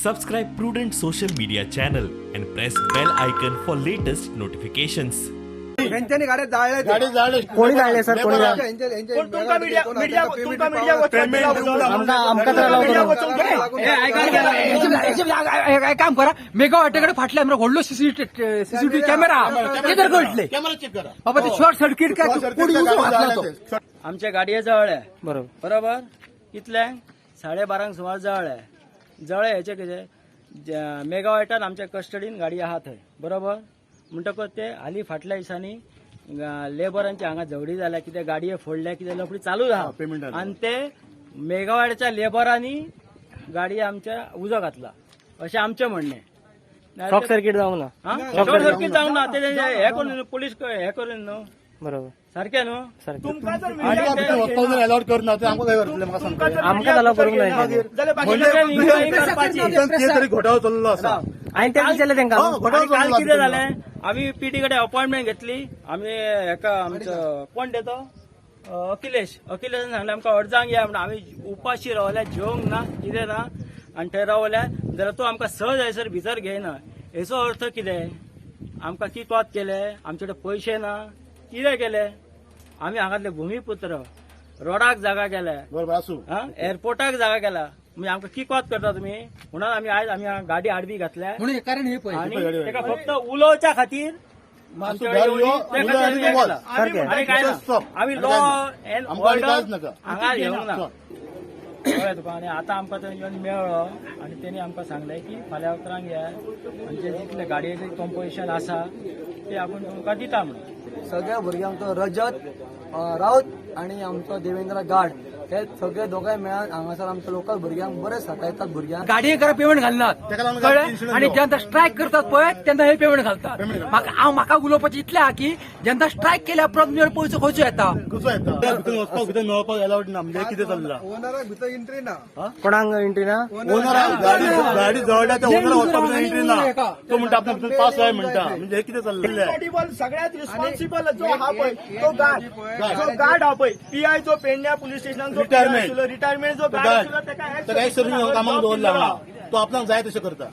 Subscribe Prudent Social Media channel and press bell icon for latest notifications. हेंच्यांनी गाड्या जाळल्या त्या. गाडी जाळली. कोणी जाळले सर? कोणी जाळले? कोण तुमका मीडिया मीडिया तुमका मीडिया वचूंक आमकां आमकां तर allow media करूंक. वचूंक एक काम करा, मेगा वाटेकडे फाटल्या आमकां व्हडलो सीसीटीव्ही कॅमेरा ते तर कळटले. कॅमेरा चेक करा. बाबा, ते शॉर्ट सर्किट काय कोणी उजो घातला तो. आमच्या गाडये जळ्ळे. बरोबर. बरोबर, कितल्यांक? 12:30 सुमार जळ्ळे. जळ्ळे हेचे कितें, मेगावायटान आमच्या कस्टडीन गाडी आहा थंय, बरोबर. म्हणटकच ते हाली फाटल्या दिसांनी लेबरांची हांगा झगडी जाल्या, कितें गाडये फोडल्या, कितें लफडी चालू आहा. पेमेंट जालें. आनी ते मेगावायटच्या लेबरांनी गाडी आमच्या उजो घातला अशें आमचें म्हणणें. शॉर्ट सर्किट जावंक ना. हा? शॉर्ट सर्किट जावंक ना ते. हे करून पोलीस हे करून न्हू. बरोबर. सारकें न्हू? सारकें. तुमकां जर आनी भितर वचपाक जर अलाउड करना ते आमकां काय करतले, म्हाका सांगता? आमकां allow करूंक ना तेणी. जाल्यार म्हणजे इन्क्वायरी करपाची. ते तरी घोटाळो चल्लो आसा. आनी ते विचारलें तेंकां. हो, घोटाळो आणि काल चल्लो. कितें जालें, आमी पीटी कडेन अपॉइंटमेंट घेतली आमी. हेका आमचो कोण ते तो अखिलेश, अखिलेशान सांगलें आमकां अर्जांक या म्हणून. आमी उपाशी रावल्या, जेवंक ना, कितें ना, आनी थंय रावल्या. जाल्यार तो आमकां 6 जायसर भितर घेयना. हेचो अर्थ कितें? आमकां किकोत केले? आमचे कडेन पयशे ना? कितें केले? आमी हांगातले भुमीपुत्र, रोडाक जागा केल्या. बरोबर आसूं. हा, एअरपोर्टाक जागा केला, म्हणजे आमकां किकोत करता तुमी? म्हणून आमी आयज आमी गाडी आडवी घातल्या. म्हणून कारण हे पळय. आणि तेका फक्त उलोवच्या खातीर मातसो भायर यो, उलय आनी तूं वच. आनी काय ना. Stop. आमी लॉ अँड आमकां आनी कांयच ऑर्डर नाका. हांगा घेवंक ना, कळ्ळें तुका? आनी आतां आमकां थंय येवन मेळ्ळो आनी तेणी आमकां सांगलें की फाल्यां 11 वरांक येयात, आनी जितले गाडयेचें कंपोजिशन आसा ते आपूण तुमकां दिता म्हणून. सगळ्या भुरग्यांक रजत राऊत आणि आमचो देवेंद्र गाड हे सगळे दोगांय मेळून हांगासर आमच्या लोकल भुरग्यांक बरे सतायतात भुरग्यांक. गाडये करा पेमेंट घालनात. तेका लागून कळ्ळें? इन्शुरन्स आणि घेवप. जेन्ना स्ट्रायक करतात पळय तेन्ना हे पेमेंट घालतात. म्हाका हांव म्हाका उलोवपाचें इतलें आहा की जेन्ना स्ट्रायक केल्या उपरांत तुमचे पयसो खंयचो येता? कसो येता? भितर वचपाक, भितर मेळपाक अलाउड ना, म्हणजे कितें चल्लां? ओनराक भितर एंट्री ना. कोणाक एंट्री ना? ओनराक, गाडी गाडी जळल्या त्या ओनराक वचपाक भितर एंट्री ना. तो म्हणटा आपल्या भितर पास जाय म्हणटा, म्हणजे हे कितें चल्लें? रिस्पॉन्सिबल, सगळ्यात रिस्पॉन्सिबल जो आहा पळय तो गार्ड, जो गार्ड आहा पळय, पीआय जो पेडण्या पुलीस स्टेशनान जो Retirement. Retirement जो गार्ड गार्ड आशिल्लो, तेका ताका एक सर्वीस कामाक दवरला, तो आपणाक जाय तशें करता.